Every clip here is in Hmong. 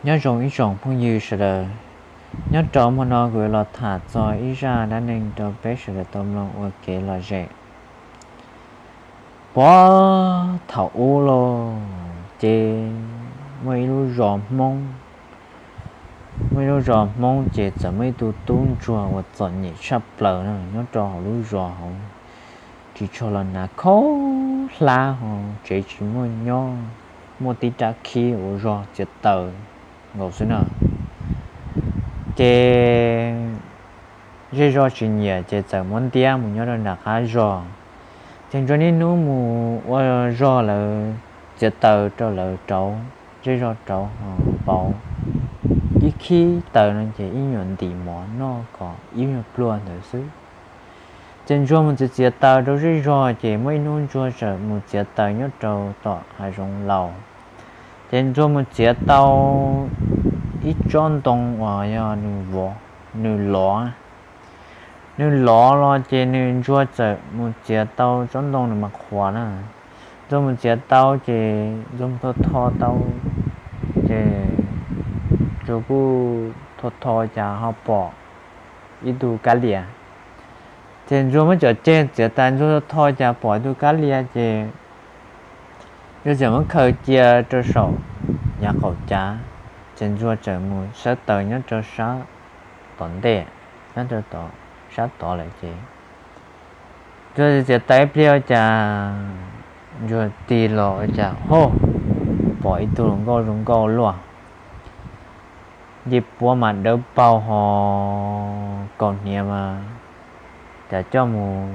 Nyob zoo ib tsoom phooj ywg sawv daws, nyob rau hmo no kuv yuav los tham txog ib zaj dab neeg rau peb sawv daws tau mloog ua kev lom zem. Puag thaum ub los ces muaj ib lub zos Hmoob, muaj ib lub zos Hmoob ces txawm muaj ib tug tub ntsuag uas txom nyem tshaj plaws na, nyob rau hauv lub zos hauv, ris tsho los hnav khaub hlab ho tsev tsis muaj nyob, muaj tib rab khib uas zog txiav taws nkaus xwb na. Ces zej zog tsis nyiam ces txawm muab ntiab mus nyob rau nram qab zos. Ces ntsuag niaj hnub mus ua zog lawv txiav taws rau lawv rauv, zej zog rauv ho pauv ib khib taws no ces ib nyuag ntim mov noj kom ib nyuag pluag ntawd xwb. Ces ntsuag mus txiav txiav taws rau zej zog ces muaj ib hnub ntsuag txawm mus txiav taws nyob rau tom hav zoov laus. Ces ntsuag mus txiav tau ib tsob ntoo uas yog nws lov, nws lov los ces nws ntsuag txawm mus txiav tau tsob ntoo nws mas qhuav na. Ntsuag mus txiav tau ces ntsuag mus tho tho tau, ces ntsuag kuj tho tho cas ho pom ib tug kab lia. Ces ntsuag muab cov ceg txiav tas ntsuag tho tho cas pom ib tug kab lia ces ntsuag txawm muab khaws cia rau saum yav qaum cav, ces ntsuag txawm mus sawb taws nyob rau sab tom ntej, nyob rau tom sab tod lawm ces ntsuag txiav taws ib pliag ua cas ntsuag tig los ua cas ho pom ib tug hluas nkauj zoo nkauj luaj, ncej puab mas dawb paug ho kaus hniav mas cas coj mus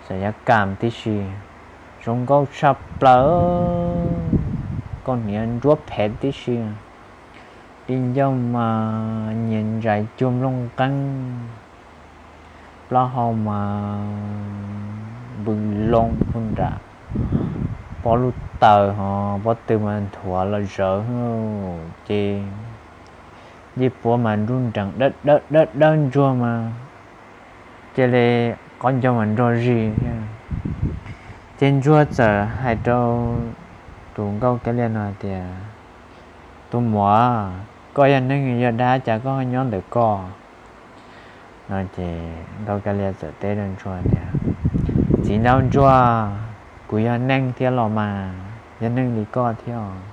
xav yav kam tib si, zoo nkauj tshaj plaws, kaus hniav nruab phev tib si, di ncauj mas nyias ntsais cuag nplooj nqeeb, plaub hau mas npws loo phu nram, pob lub taws ho pob tw mas nthuav los zawv ces ncej puab mas nruj nrees dawb dawb dawb ntsuag mas cia li qaub ncaug mas nrog zig thiab. Ces ntsuag txawm hais rau tus nkauj kab lia no tias, tus muam, koj yog neeg yog dab cas koj ho nyob ntawm koj no? Ces nkauj kab lia txawm teb rau ntsuag tias, txiv ntau ntsuag, kuv yog neeg thiab los mas, yog neeg li koj thiab os.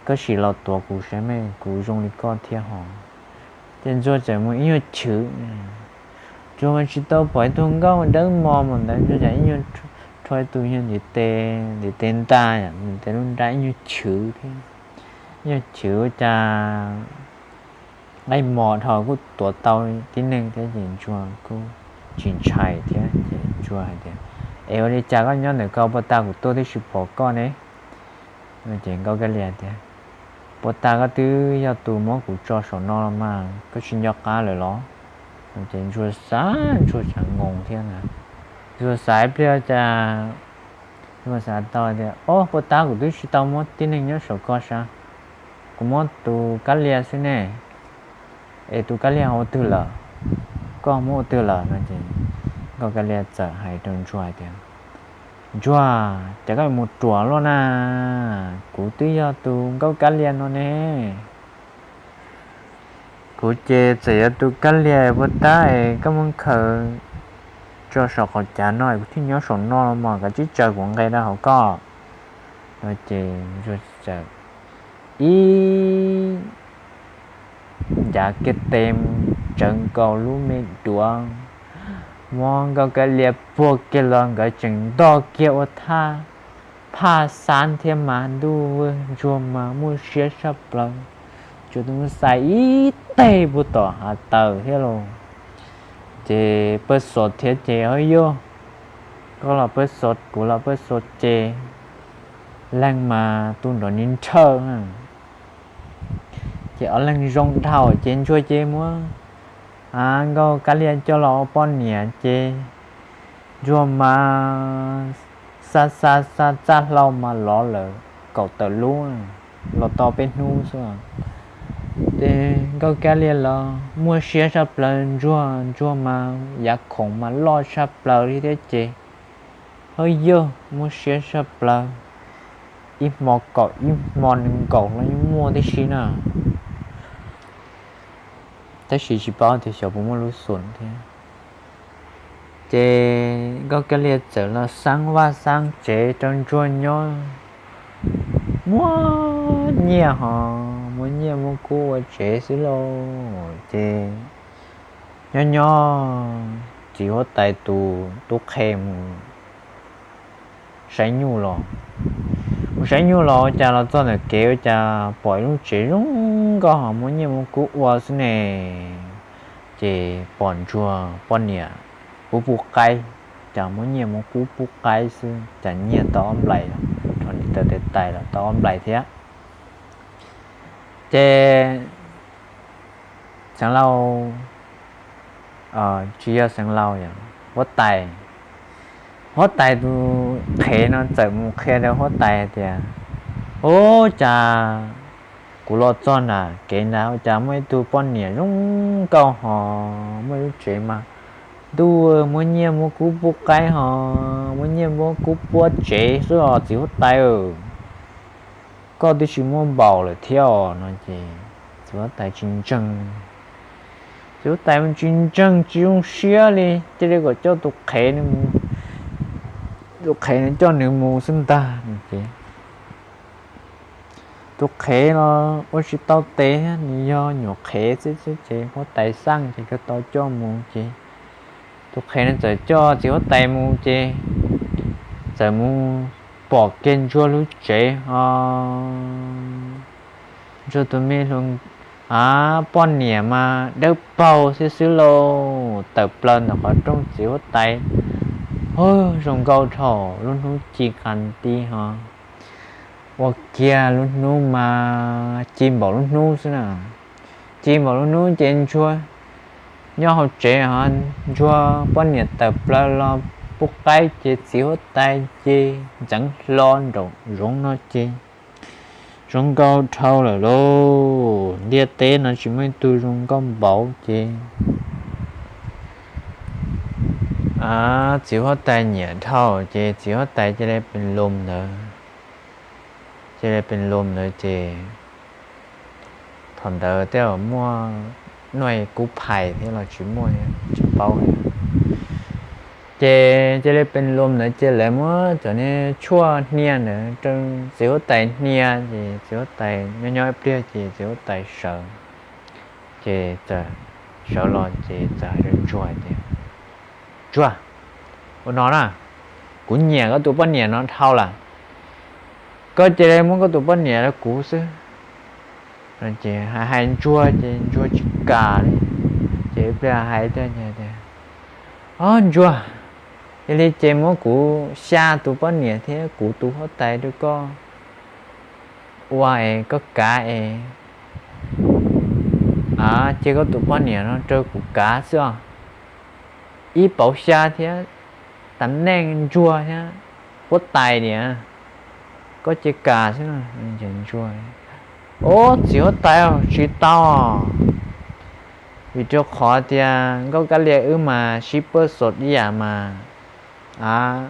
Koj sim los tuav kuv saib mas kuv zoo li koj thiab hos. Ces ntsuag txawm mus ib nyuag chwv, ntsuag mas tsis tau pom ib tug nkauj dawb mos mas ntawd ntsuag cas ib nyuag rho ib tug ntiv tes, ntiv tes nta, ntiv tes lub nra ib nyuag chwv thiab, ib nyuag chwv ua cas nqaij mos dhau kuj tuav tau tib neeg thiab ces ntsuag kuj tsis ntshai thiab ces ntsuag hais tias, es ua li cas koj nyob ntawm koj puag ta kuv tuaj twb tsis pom koj ne? Ces nkauj kab lia tias, puag ta koj twb yog tus muab kuv tso saum no los mas koj tsis nco qab lawm los? Ces ntsuag xav, ntsuag tseem ngoo thiab na, ntsuag xav ib pliag cas ntsuag xav tau tias, o, puag ta kuv twb tsis tau muab tib neeg nyob saum ko sav, kuv muab tus kab lia xwb ne. Es tus kab lia ua twg lawm? Koj muab ua twg lawm no? Ces nkauj kab lia txawm hais rau ntsuag hais tias, ntsuag, cas koj mus ruam luaj na, kuv twb yog tus nkauj kab lia no ne. Kuv ces txawm yog tus kab lia puag ta es koj muab khaws tso saum qaum cav no es kuv thiaj nyob saum no los mas, kav tsij tsaws kuv nqe rau hauv koj no. Ces ntsuag txawm ib ncav kiag tes tsawv nkaus lub me duav, muab nkauj kab lia puag kiag los nkawd tseem ntog kiag ua thaj phaj xab thiab mas ntuj, ntsuag mas muaj siab tshaj plaws, tsuas tus mus xais ib teg puag tom hav taws thiab los. Ces pawg xov thiab ces, o yog, koj los pawg xov kuv los pawg xov ces leeg mas tu nrov ni nrhawj. Ces ob leeg zoo dhau ces ntsuag ces muab nkauj kab lia coj los ua poj niam ces ntsuag mas xa xa xa txaj hlau mas lov lawm kaum tawm lub, los tau peb hnub xwb. Ces nkauj kab lia los muaj siab tshaj plaws, ntsuag ntsuag mas yav khoom mas loj tshaj plaws li thiab ces, o yog, muaj siab tshaj plaws. ib hmo kaum ib hmo nees nkaum los yeej muaj tib si na. Tab sis tsis paub tias xyov puas muaj lub xum thiab. Ces Nkauj Kab Lia txawm los xaab vaj xaab tsev rau Ntsuag nyob, muab nyiaj ho, muab nyiaj muab kub ua tsev xwb lauj. Ces nyob nyob txiv huab tais tus tub qhe mus saib nyuj los, mus saib nyuj los ua cas los txog ntawm kev ua cas pom ib lub tsev zoo nkauj ho muab nyiaj muab kub ua xwb ne. Ces pom Ntsuag poj niam pub pub qaib, cas muab nyiaj muab kub pub qaib xwb cas nyiaj tau ob nplais, rho ntiv taw tes tais los tau ob nplais thiab. Ces Xeev Laus, tsis yog Xeev Laus, yog huab tais, huab tais tus qhev no txawm mus qhia rau huab tais tias, Ub, cas kuv los txog nram kev ntawd cas muaj ib tug poj niam zoo nkauj ho muaj ib lub tsev mas ntuj, muab nyiaj muab kub pub qaib ho, muab nyiaj muab kub puab tsev xwb os txiv huab tais. Koj twb tsis muaj npaum lawm thiab os no ces txiv huab tais tsis ntseeg. Txiv huab tais tsis ntseeg tsis zoo siab li, cia li kom coj tus qhev, tus qhev no coj nws mus xwb ntag no ces tus qhev los ua tsis tau tes thiab, nws yog nyuam qhev xwb xwb ces huab tais xaj ces tau coj mus ces tus qhev no txawm coj txiv huab tais mus ces txawm mus pom kiag Ntsuag lub tsev ho, Ntsuag tus me hluas, a, poj niam mas dawb paug xwb xwb lauj, tawm plaws ntawm qhov rooj txiv huab tais, hu, zoo nkauj dhau, lub hnub ci qas ti ho, ua kiag lub hnub mas ci npaum lub hnub xwb na, ci npaum lub hnub ces Ntsuag nyob hauv tsev ho, Ntsuag poj niam tawm plaws los pub qaib ces txiv huab tais ces ntxeev hlo nraum zoov no ces zoo nkauj dhau lawm lauj, ntiaj teb no tsis muaj ib tug zoo nkauj npaum ces txiv huab tais nyiam dhau ces txiv huab tais cia li pes lus ntawd, cia li pes lus ntawd ces thaum ntawd tej zaum muaj nuj kub phais thiab los tsis muaj, tsis paub. Ces cia li pes lus ntawd ces lawv muab cov niag tshuaj hnia ntawd rau txiv huab tais hnia ces txiv huab tais nyob nyob ib pliag ces txiv huab tais sawv, ces txawm sawv los ces txawm hais rau Ntsuag tias, Ntsuag, ua no na, kuv nyiam koj tus poj niam no dhau lawm, koj cia li muab koj tus poj niam rau kuv xwb. Ces hais hais Ntsuag ces Ntsuag tsis kam li, ces ib pliag hais tias, Ob, Ntsuag, yog li ces muab kuv xya tus poj niam thiab kuv tus huab tais rau koj ua es koj kav es, a, cia koj tus poj niam no rau kuv kav xwb os. Ib pauv xya thiab, tam neej Ntsuag thiab huab tais niam, koj cia kam xwb. Ntsuag, Ob, txiv huab tais, tsis tau, vim rau qhov tias Nkauj Kab Lia wb mas sib pawj xos ib yam mas, a,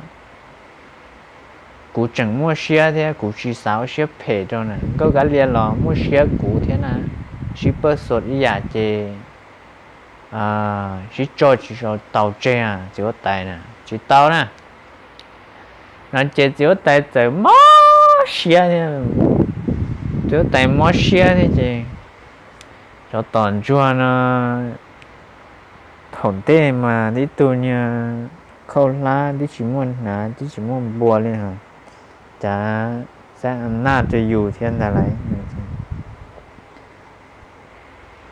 kuv tseem muaj siab thiab kuv tsis xav ua siab phem rau na. Nkauj Kab Lia los muaj siab kuv thiab na, sib pawj xos ib yam ces sib tso tsis tau tseg, txiv huab tais na, tsis tau na. No ces txiv huab tais txawm mob siab thiab, txiv huab tais mob siab thiab ces tsov tom Ntsuag no thaum ntej mas tib tug niag khaub hlab twb tsis muaj hnav twb tsis muaj npua li hos, cas xab naj rau yus thiab ntag lauj.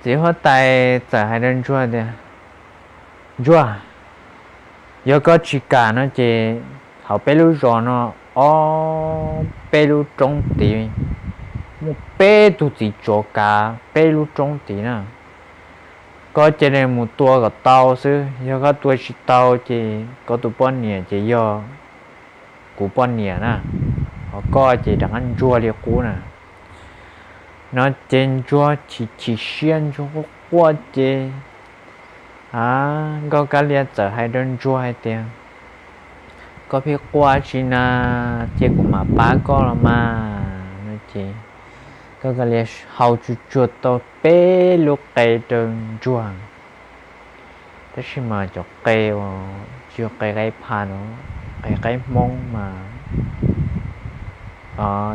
Txiv huab tais txawm hais rau Ntsuag tias, Ntsuag, yog koj tsis kam no ces hauv peb lub zos no ob peb lub roob tid muaj peb tug txiv tsuav kav peb lub roob tid na. Koj cia li mus tua kom tau xwb, yog koj tua tsis tau ces koj tus poj niam ces yog kuv poj niam na, ho koj ces rov qab ntsuag li qub na. No ces Ntsuag chim chim siab Ntsuag quaj quaj ces, a, Nkauj Kab Lia txawm hais rau Ntsuag hais tias, Koj pheej quaj tsi na, cia kuv mam pab koj los mas. No ces Kab Lis hau tsuag tsuag tau peb lub qe rau Ntsuag. Tab sis mas cov qe uas tsis yog qe qaib pha no, qe qaib Hmoob mas,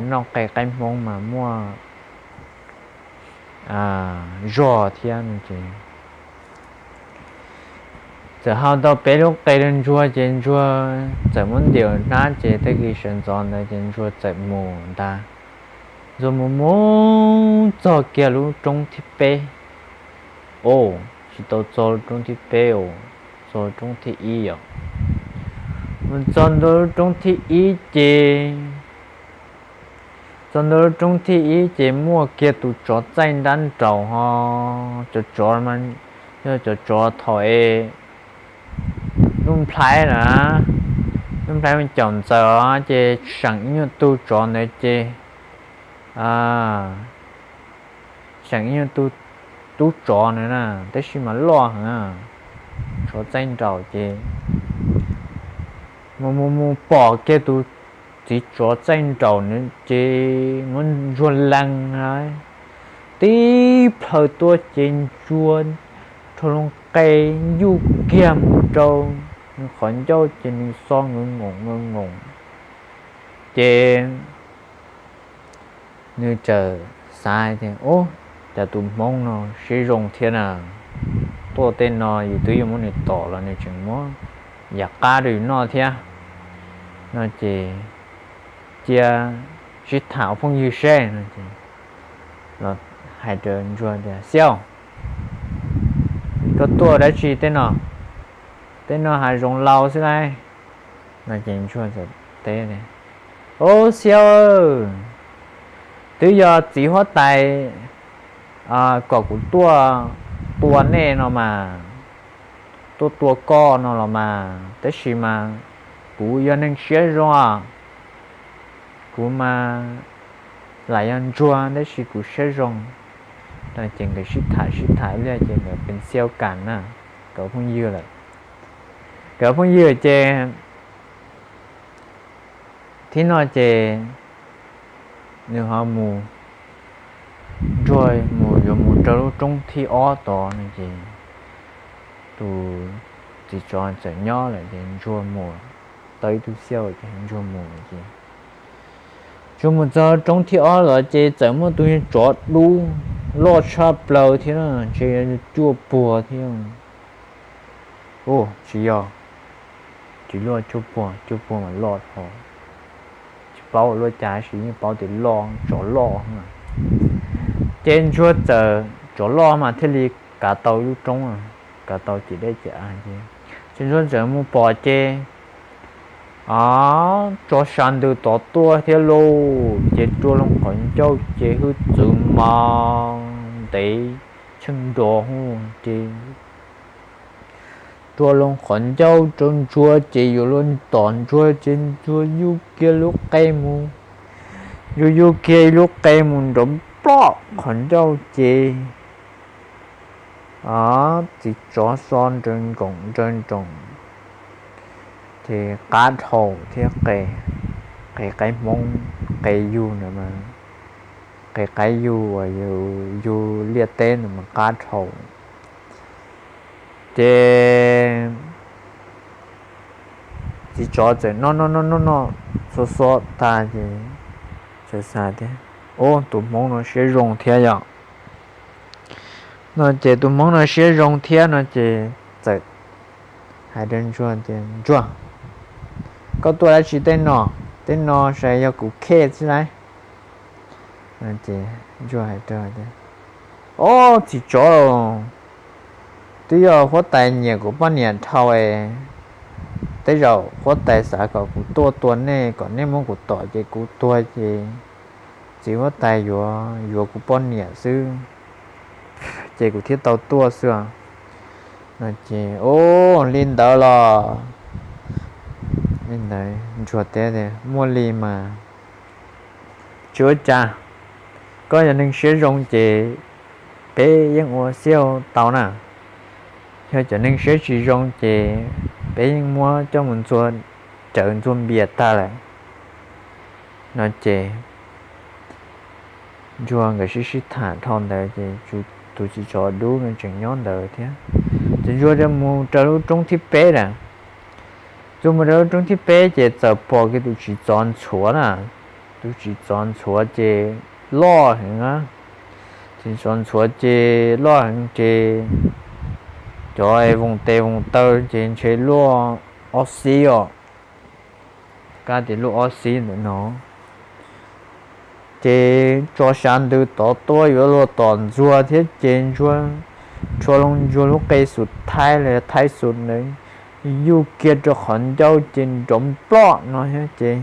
noj qe qaib Hmoob mas muaj zog thiab no ces txawm hau tau peb lub qe rau Ntsuag ces Ntsuag txawm muab ntim hnab ces tag kis sawv ntxov ntawd ces Ntsuag txawm mus ntag. Ntsuag mus mus txog kiag lub roob thib peb, o, tsis tau txog lub roob thib peb os, txog lub roob thib ib os. Mus txog ntua lub roob thib ib ces, txog ntua lub roob thib ib ces muaj kiag tus tsov txaij nrab nraud ho. Cov tsov, yog cov tsov thaum es Nuj Nplhaib na, Nuj Nplhaib caum ntxawm ces seem ib nyuag tug tsov ntawd ces, seem ib nyuag tug tub tsov na, tab sis mas loj heev, tsov txaij nraud ces mus mus mus pom kiag tus txiv tsov txaij nraud na ces muab Ntsuag lees tib plhaw tuaj ces Ntsuag rho loo qe yuj kiag mus rau nws qhov ncauj ces nws xo nkaus nkaus nkaus nkaus ces nws txawm xav tias, Ub, cas tus Hmoob no siab zoo thiab na, tuaj tej no yus twb yuav muab nws tom los nws tseem muab yam qab rau yus noj thiab. No ces cia sib tham ua phooj ywg seb no ces los hais rau Ntsuag tias, Xiauj, koj tuaj dab tsi tej no? Tej no hav zoov laus xwb lauj. No ces Ntsuag txawm teb tias, Ub, Xiauj, twb yog txiv huab tais kom kuv tuaj tua nej no mas, tuaj tua koj no los mas, tab sis mas kuv yog neeg siab zoo, kuv mas lam yog ntsuag tab sis kuv siab zoo. No ces nkawd sib tham sib tham ib pliag ces nkawd pes xiau kam na, nkawd phooj ywg lawm. Nkawd phooj ywg ces thib no ces nws ho mus, Ntsuag mus yuav mus rau lub roob thib ob tod no ces tus txiv tsov txawm nyob lawm ces Ntsuag mus, tau ib tug xiauj ces Ntsuag mus lawm ces Ntsuag mus txog roob thib ob los ces txawm muaj tus tsov dub loj tshaj plaws thiab, ntshe cuaj puag thiab. Ub, tsis yog, tsis luaj cuaj puag, cuaj puag mas loj dhau. Tsis paub luaj cas sis yeej paub tias loj, tsov loj. Ces Ntsuag txawm, tsov loj mas thiaj li kav tau lub roob, kav tau cim dej cim av. Ces Ntsuag txawm mus pom ces, o, tsov sav ntws tod tuaj thiab lauj. Ces rua loo qhov ncauj ces hwj txwv mas ntev tsheej nrov hu ces rua loo qhov ncauj rau Ntsuag ces yuav luag tom Ntsuag ces Ntsuag yuj kiag lub qe mus, Ntsuag yuj kiag lub qe mus nrov ploj qhov ncauj ces, o, txiv tsov xo nrawv nkoos nrawv nroos ces qab dhau thiab. Qe qaib Hmoob, qe yug na, qe qaib yug uas yug liaj teb ntawd mas qab dhau. Ces txiv tsov txawm noj noj noj noj noj xo xo tag ces txawm xav tias, Ub, tus Hmoob no siab zoo thiab yom. No ces tus Hmoob no siab zoo thiab no ces txawm hais rau Ntsuag tias, Ntsuag, koj tuaj dab tsi tej no? Tej no sav yog kuv khej xwb lauj. Ces Ntsuag hais rau tias, Ob, txiv tsov, twb yog huab tais nyiam kuv poj niam dhau es tej zaum huab tais xav kom kuv tuaj tua nej kom nej muab kuv tom ces kuv tuag ces txiv huab tais yuav yuav kuv poj niam xwb ces kuv thiaj tau tuaj xwb. No ces, Ub, li ntawd los? Li ntawd Ntsuag teb tias, Muaj li mas. Tsis ua cas, koj yog neeg siab zoo ces peb yeej ua xiauj tau na. Yog cov neeg siab tsis zoo ces peb yeej muab coj mus ntxuag cawv ntxuag npias tag lawm no ces Ntsuag nkawd sib sib tham dhau ntawd ces tus txiv tsov dub no tseem nyob ntawd thiab. Ces Ntsuag mus rau lub roob thib peb na. Ntsuag mus rau lub roob thib peb ces txawm pom kiag tus txiv tsov ntxhuav na. Tus txiv tsov ntxhuav ces loj heev na. Txiv tsov ntxhuav ces loj heev ces cov voos tes voos taw ces ntshe luaj ob xib os. Kab tias luaj ob xib ntawm no. Ces tso sav ntws tod tuaj yuav luag tom Ntsuag thiab ces Ntsuag, tshua loo Ntsuag lub qe xus thaib los yog thaib xus ntawd yuj kiag rau qhov ncauj ces nrov nploj no thiab ces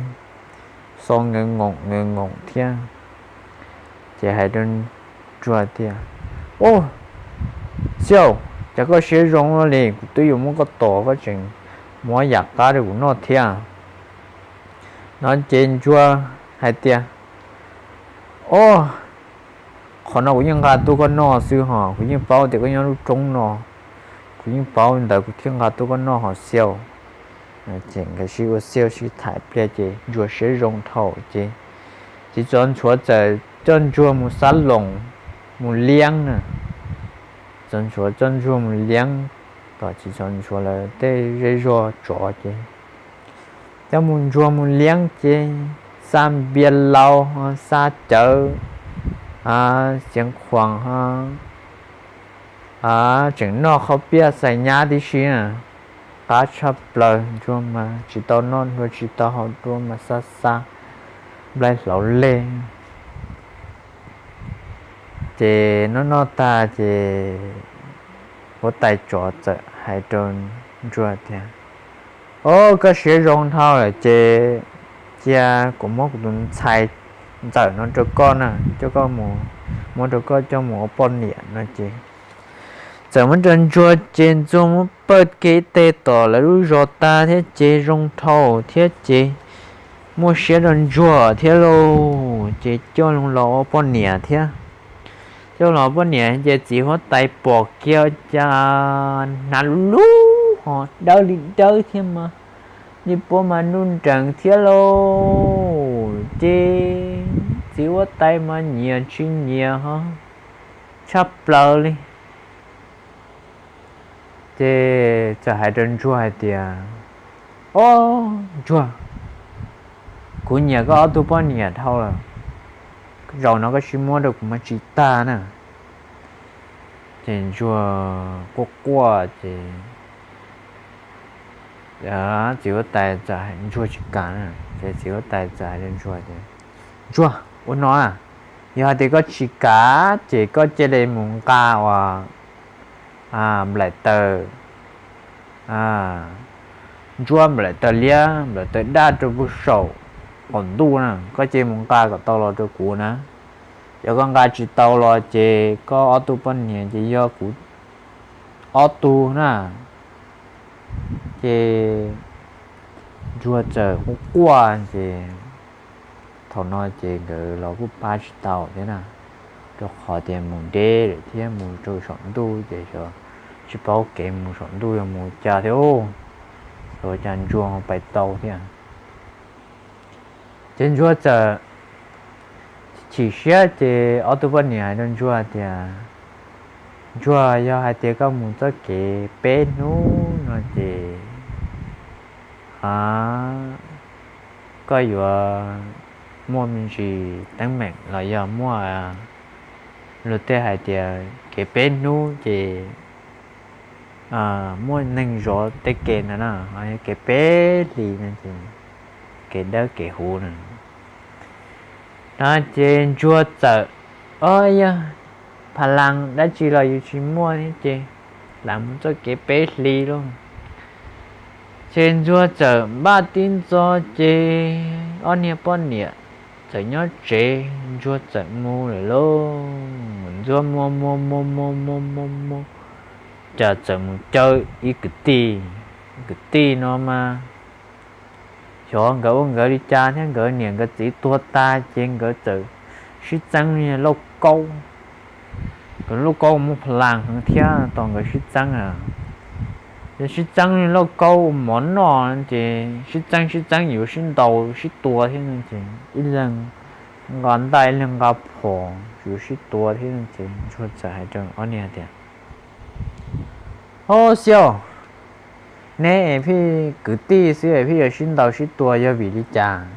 xo nkaws ngoom nkaws ngoom thiab. Ces hais rau Ntsuag tias, Ub, Xiauj, cas koj siab zoo ua luaj li, kuv twb yuav muab koj tom koj tseem muab yam qab rau kuv noj thiab no. Ces Ntsuag hais tias, Ob, qhov no kuv yeej nqa tuaj koj noj xwb hos, kuv yeej paub tias koj nyob lub roob no, kuv yeej paub ntawd kuv thiaj nqa tuaj koj noj hos Xiauj. Ces nkawd sib ua Xiauj sib tham pliag ces Ntsuag siab zoo dhau ces txiv tsov ntxhuav txawm coj Ntsuag mus xab loos, mus liab na. Txiv tsov ntxhuav coj Ntsuag mus liab tom txiv tsov ntxhuav lawv tej zej zog tsov ces coj mus Ntsuag mus liab ces xa npias laus, xa cawv, xeev khuam, tseem noj qhov piaj xais nyab tib si na. Qab tshaj plaws, Ntsuag mas tsis tau noj dua tsis tau haus dua mas xa xa nplaig hlauv leg. Ces noj noj tag ces huab tais tsov txawm hais rau Ntsuag tias, Ob, koj siab zoo dhau lawm ces cia kuv muab kuv tus ntxhais ntxawm no rau koj na, coj koj mus, muab rau koj coj mus ua poj niam no ces txawm muab rau Ntsuag ces Ntsuag muab pawj kiag ib teg tom lawv lub zos tag thiab ces zoo dhau thiab ces muaj siab rau Ntsuag thiab lauj. Ces coj los ua poj niam thiab. Coj los ua poj niam ces txiv huab tais pom kiag cas hnav lub lub ho dawb li dawb thiab mas ncej puab mas nruj nrees thiab lauj. Ces txiv huab tais mas nyiam tsis nyiam ho tshaj plaws li. Ces txawm hais rau Ntsuag hais tias, Ob, Ntsuag, kuv nyiam koj ob tug poj niam dhau lawm, zaum no koj tsis muab rau kuv mas tsis tag na. Ces Ntsuag quaj quaj ces txiv huab tais txawm hais Ntsuag tsis kam na, ces txiv huab tais txawm hais rau Ntsuag tias, Ntsuag, ua no, yog hais tias koj tsis kam ces koj cia li mus nqa uas nplaim taws ntsuab, nplaim taws liab, nplaim taws daj rau puag saum qaum ntuj na, koj cia li mus nqa kom tau los rau kuv na. Yog koj nqa tsis tau los ces koj ob tug poj niam ces yog kuv ob tug na. Ces Ntsuag txawm quaj quaj ces thaum no ces nkawd los kuj pab tsis tau thiab na, rau qhov tias mus deb lawm thiab mus rau saum ntuj ces xyov tsis paub kev mus saum ntuj yog mus cas thiab, xyov cas Ntsuag pais tau thiab. Ces Ntsuag txawm chim siab ces ob tug poj niam hais rau Ntsuag tias, Ntsuag, yog hais tias koj mus txoj kev peb hnub no ces koj yuav muaj me ntsis teeb meem los yog muaj luag tej hais tias kev peb hnub ces muaj neeg zov tej kev ntawd na, ho yog kev peb hlis no ces kev dawb kev huv na. No ces Ntsuag txawm, o yog, pha las dab tsi los yus tsis muaj thiab ces lam mus txoj kev peb hlis lauj. Ces Ntsuag txawm npaj tib ntxov ces ob niag poj niam txawm nyob tsev, Ntsuag txawm mus lawm lauj. Ntsuag mus mus mus mus mus mus mus, cas txawm mus caw ib kwv tij. Kwv tij no mas xyov nkawd ua nkawd li cas thiab, nkawd niam nkawd txiv tuag tag ces nkawd txawm sib txeeb li lauj kaub. Nkawd lauj kaub muaj pha las heev thiab tos nkawd sib txeeb a. Yog sib txeeb li lauj kaub ua mov noj ces sib txeeb sib txeeb yuav sib ntaus sib tua thiab no ces ib leeg nqa ntaj ib leeg nqa phom yuav sib tua thiab no ces Ntsuag txawm hais rau ob niag tias, Au, Xiau, neb es pheej kwv tij xwb es pheej yuav sib ntaus sib tua yog vim li cas?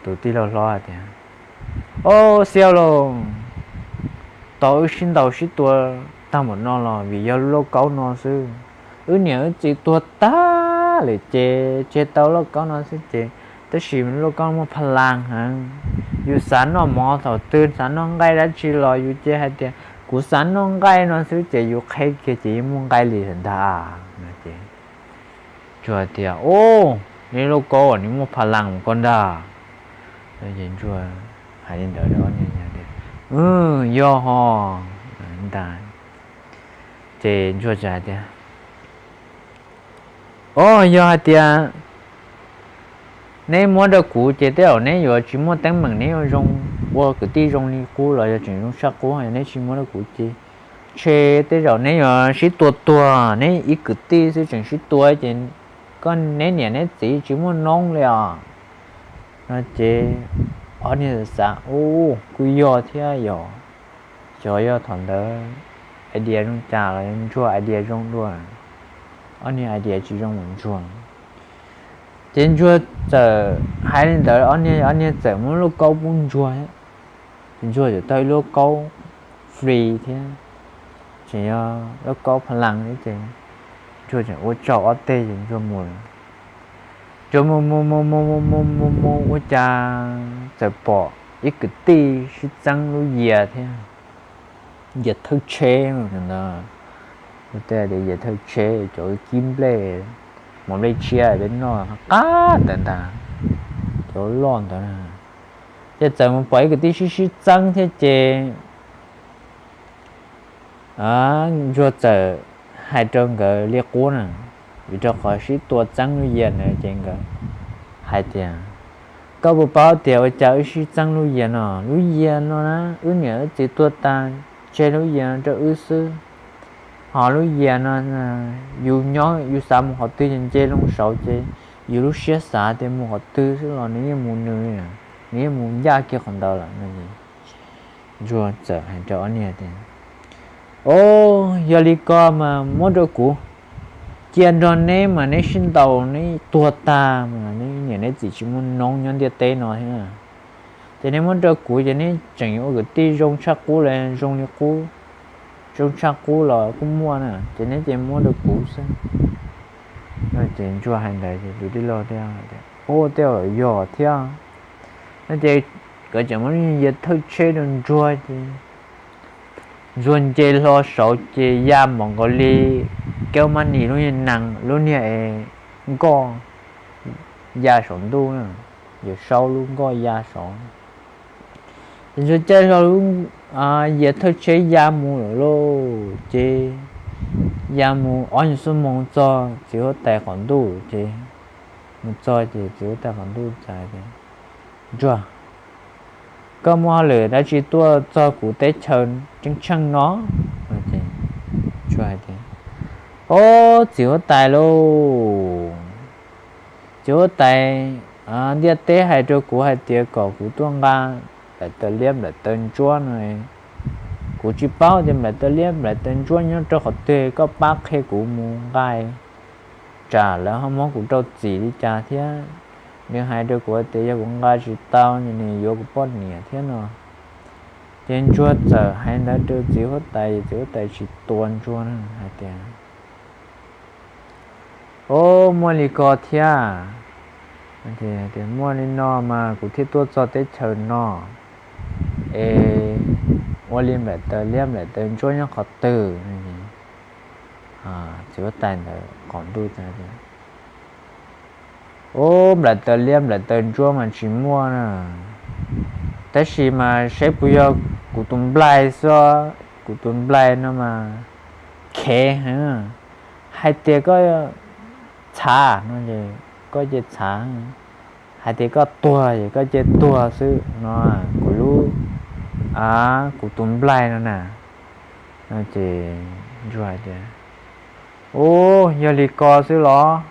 Tus tij laug hlob hais tias, Au, Xiau lauj, tau wb sib ntaus sib tua tag npaum no los vim yog lauj kaub no xwb. Wb niam wb txiv tuag tag lawm ces tseg tau lauj kaub no xwb ces, tab sis lauj kaub muaj pha las heev. Yus xav noj mov thaum twg xav noj nqaij dab tsi los yus ces hais tias kuv xav noj nqaij no xwb ces yus qheb kiag ces yeej muaj nqaij li lawm ntag no ces Ntsuag tias, Au, neb lauj kaub nws muaj pha las mus koj ntag. Ntsuag hais li ntawd rau ob niag tias, Yog ho ntag. Ces Ntsuag txawm hais tias, Au, yog hais tias neb muab rau kuv ces tej zaum neb yuav tsis muaj teeb meem, neb yuav zoo, ua kwv tij zoo li qub los yog tseem zoo tshaj qub. Yog neb tsis muab rau kuv ces ntshe tej zaum neb yuav sib tua tuag, neb ib kwv tij xwb tseem sib tua ces koj neb niam neb txiv tsis muaj noob li os no ces ob niag xav, Au, kuj yog thiab yom. Xyov yog thaum ntawd idea zoo cas los yog Ntsuag idea zoo dua, ob niag idea tsis zoo ua Ntsuag. Ces Ntsuag txawm hais li ntawd, ob niag, ob niag txawm muab lauj kaub pub Ntsuag, ces Ntsuag txawm tau ib lauj kaub free thiab, tseem yog lauj kaub pha las thiab ces Ntsuag tseem ua tsaug ob teg ces Ntsuag mus lawm. Ntsuag mus mus mus mus mus mus mus mus ua cas txawm pom ib kwv tij sib txeeb lub yias thiab, yias thawj tsheb ntawd, tej tias yias thawj tsheb cov kib nplej, mov nplej tshiab peb noj qab ntawd ntag, cov loj ntawd. Ces txawm mus pom ib kwv tij sib sib txeeb thiab ces Ntsuag txawm hais rau nkawd li qub na, vim rau qhov sib tua txeeb lub yias ntawd ces nkawd hais tias, Koj puas paub tias ua cas wb sib txeeb lub yias no? Lub yias no na, wb niam wb txiv tuag tas, tseg lub yias no rau wb xwb. Ho lub yias no, yus nyob yus xav mus qhov twg ces nce loo saud ces yus lub siab xav tias mus qhov twg xwb los nws yeej mus nws, nws yeej mus ncaj kiag qhov ntawd lawm no. Ntsuag txawm hais rau ob niag tias, Au, yog li ko mas muab rau kuv, cia nrog neb mas neb sib ntaus neb tuag tag mas neb niam neb txiv tsis muaj noob nyob ntiaj teb no thiab. Ces neb muab rau kuv ces neb tseem yuav ua kwv tij zoo tshaj qub li, zoo li qub, zoo tshaj qub los kuj muaj na, ces neb ces muab rau kuv xwb. Ces Ntsuag hais ntawd ces tus tij laug thiaj tias, Au, tej zaum yog thiab. No ces nkawd tseem muab yias thawj tsheb rau Ntsuag ces Ntsuag nce hlo saud ces ya npaum nkaus li Kab Mab Nis lub niag nees, lub niag nkoj ya saum ntuj, Yawm Saub lub nkoj ya saud. Ces Ntsuag caij hlo lub yias thawj tsheb ya mus lawm lauj. Ces ya mus ob nyuag xuab moos txog txiv huab tais qaum ntuj ces, mus txog ces txiv huab tais qaum ntuj txawm tias, Ntsuag, koj muaj hauj lwm dab tsi tuaj txog kuv teb chaws Ceeb Tsheej no? Ntsuag hais tias, Au, txiv huab tais lauj, txiv huab tais, ntiaj teb hais rau kuv hais tias kom kuv tuaj nqa nplaim taws liab nplaim taws ntsuab no. Kuv tsis paub tias nplaim taws liab nplaim taws ntsuab nyob rau qhov twg, koj pab qhia kuv mus nqa, tsam lawv ho muab kuv rau txim li cas thiab. Nws hais rau kuv hais tias yog kuv nqa tsis tau nws yuav kuv poj niam thiab no. Ces Ntsuag txawm hais ntawd rau txiv huab tais, txiv huab tais tsis tua Ntsuag hais tias, Au, muaj li ko thiab, tias muaj li no mas kuv thiaj tuaj txog teb chaws no es ua li nplaim taws liab nplaim taws ntsuab nyob qhov twg? Txiv huab tais ntawd qaum ntuj tias, Au, nplaim taws liab nplaim taws ntsuab mas tsis muaj na, tab sis mas saib puas yog kuv tus nplaig xwb, kuv tus nplaig no mas khev heev, hais tias koj txhav no ces koj cia txhav, hais tias koj tuag ces koj cia tuag xwb no, kuv lub, kuv tus nplaig no na. No ces Ntsuag hais tias, Ub, yog li ko xwb los?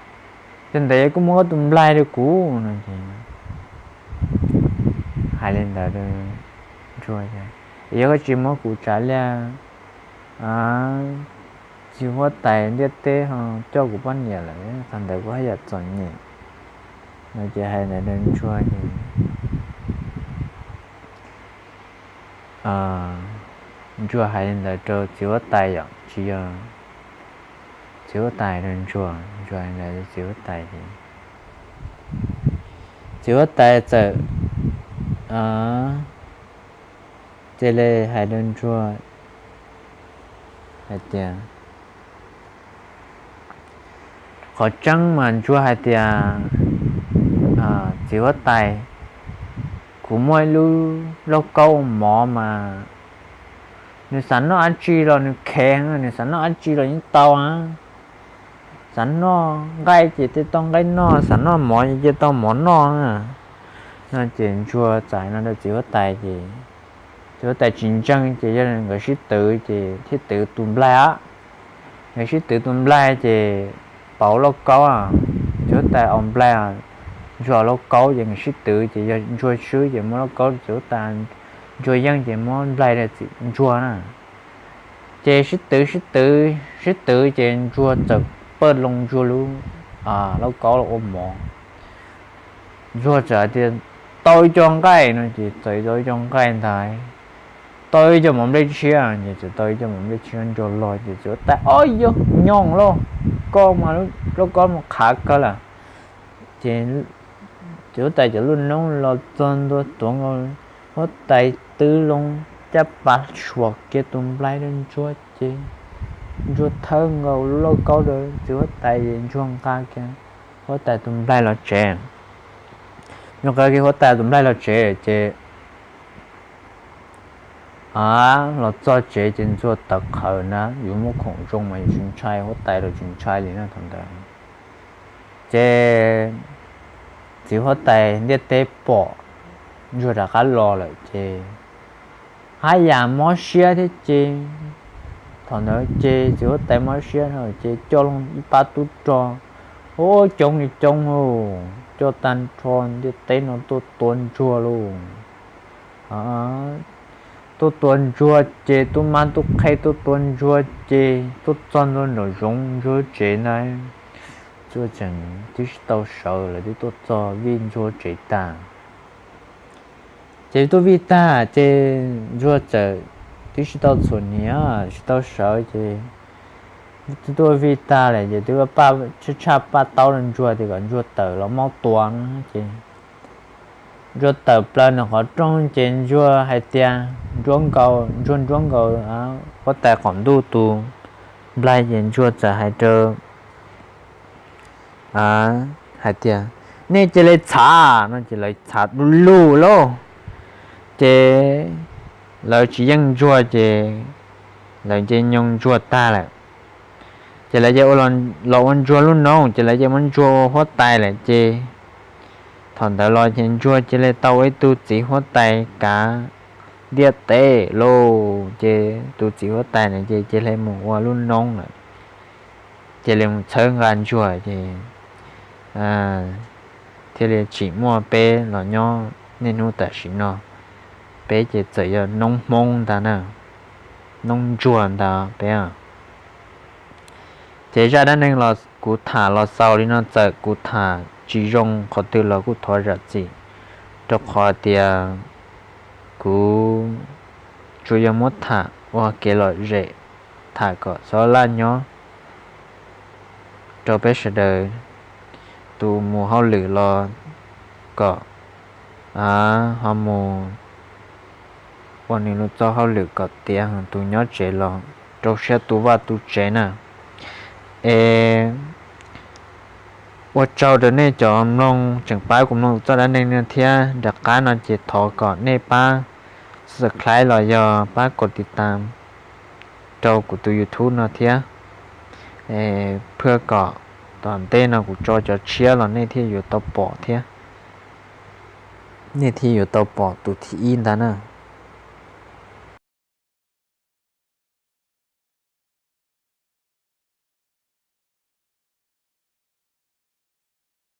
Ces ntawd kuj muab koj tus nplaig rau kuv no ces hais li ntawd rau Ntsuag, yog koj tsis muab kuv tsav liaj txiv huab tais ntiaj teb ho coj kuv poj niam lawm, thaum ntawd kuv haj yam txom nyem no ces hais ntawd rau Ntsuag ces Ntsuag hais li ntawd rau txiv huab tais yom, tsis yog txiv huab tais rau Ntsuag, Ntsuag hais ntawd rau txiv huab tais ces txiv huab tais txawm cia li hais rau Ntsuag hais tias, qhov tseeb mas Ntsuag hais tias, txiv huab tais, kuv muaj ib lub lauj kaub ua mov mas nws xav noj dab tsi los nws khev, nws xav noj dab tsi los yeej tau a. Xav noj nqaij ces cia tau nqaij noj, xav noj mov ces cia tau mov noj no ces Ntsuag txawm hais no rau txiv huab tais ces txiv huab tais tsis ntseeg ces yog nkawd sib twv ces thiaj twv tus nplaig os. Nkawd sib twv tus nplaig ces pauv lauj kaub, txiv huab tais ua nplaig, Ntsuag ua lauj kaub ces nkawd sib twv ces yog Ntsuag swb ces muab lauj kaub txiv huab tais, Ntsuag yeej ces muab nplaig rau Ntsuag na. Ces sib twv sib twv sib twv ces Ntsuag txawm paj loo Ntsuag lub lauj kaub los ua mov. Ntsuag txawm hais tias, tau ib co nqaij no ces txawm tau ib co nqaij ntag. Tau ib co mov nplej tshiab ces txawm tau ib co mov nplej tshiab Ntsuag los ces txiv huab tais, o yog nyoos lauj, koj mas lauj kaub mus qhav kawg lawm. Ces txiv huab tais cov lub noob los txog ntua tuav nkaus, huab tais twb loo caj pas suam kiag tus nplaig rau Ntsuag ces Ntsuag thawb nkaus lub lauj kaub rau txiv huab tais es Ntsuag nqa kiag huab tais tus nplaig los tsev. Ntsuag nqa kiag huab tais tus nplaig los tsev ces a, los txog tsev ces Ntsuag tawv qhawv na, yuav muaj khoom zoo mas yuav tsis ntshai, huab tais los tsis ntshai li na thaum ntawd. Ces txiv huab tais ntiaj teb pom Ntsuag rov qab los lawm ces haj yam mob siab thiab ces thaum ntawd ces txiv huab tais mob siab no ces coj loo ib pab tub rog, o, coob li coob lauj, coj tag nrho ntiaj teb no tuaj tua Ntsuag lauj. Tuaj tua Ntsuag ces tub mab tub qhe tuaj tua Ntsuag ces tuaj txog ntua nraum zoov Ntsuag tsev ntag. Ntsuag tseem twb tsis tau sawv lawv twb tuaj txog vij Ntsuag tsev tag. Ces tuaj vij tag ces Ntsuag txawm twb tsis tau txhuam hniav tsis tau sawv ces twb tuaj vij tag lawm ces twb tshaj tshaj paj taub rau Ntsuag tias kom Ntsuag tawm los maj tua no ces Ntsuag tawm plaws ntawm qhov rooj ces Ntsuag hais tias, Ntsuag nruab nkaus huab tais qaum ntuj tus nplaig ces Ntsuag txawm hais rau hais tias, nej cia li txhav no ces lawv txhav du lug lauj. Ces lawv tsis yeej Ntsuag ces lawv nce nyoog Ntsuag tag lawm. Ces lawv cia los ua Ntsuag lub noob ces lawv cia muab Ntsuag ua huab tais lawm ces thaum ntawd los ces Ntsuag cia li tau ua ib tug txiv huab tais kav ntiaj teb lauj. Ces tus txiv huab tais na ces cia li mus ua lub noob lawm, cia li mus txhawb nqa Ntsuag ces thiaj li tsim muaj peb los nyob niaj hnub tam sim no. Peb ces txawm yog noob Hmoob ntag na, noob Ntsuag ntag peb. Ces zaj dab neeg los kuv tham los xaus li no, txawm kuv tham tsis zoo qhov twg los kuj thov zam txim, rau qhov tias kuv tsuas yog muab tham ua kev lom zem, tham kom xob laj nyob rau peb sawv daws tus mus hauj lwm los kom ho mus ua nws lub txoj hauj lwm kom tiav, tus nyob tsev los rau siab tu vaj tu tsev na. Es ua tsaug rau nej cov mloog tseem pab kuv mloog txoj dab neeg no thiab. Nram qab no ces thov kom nej pab subscribe los yog pab kos tiv tas rau kuv tus YouTube no thiab, phaj kom tom ntej no kuv tso cov tshiab los nej thiaj yuav tau pom thiab, nej thiaj yuav tau pom tus thib ib ntag na.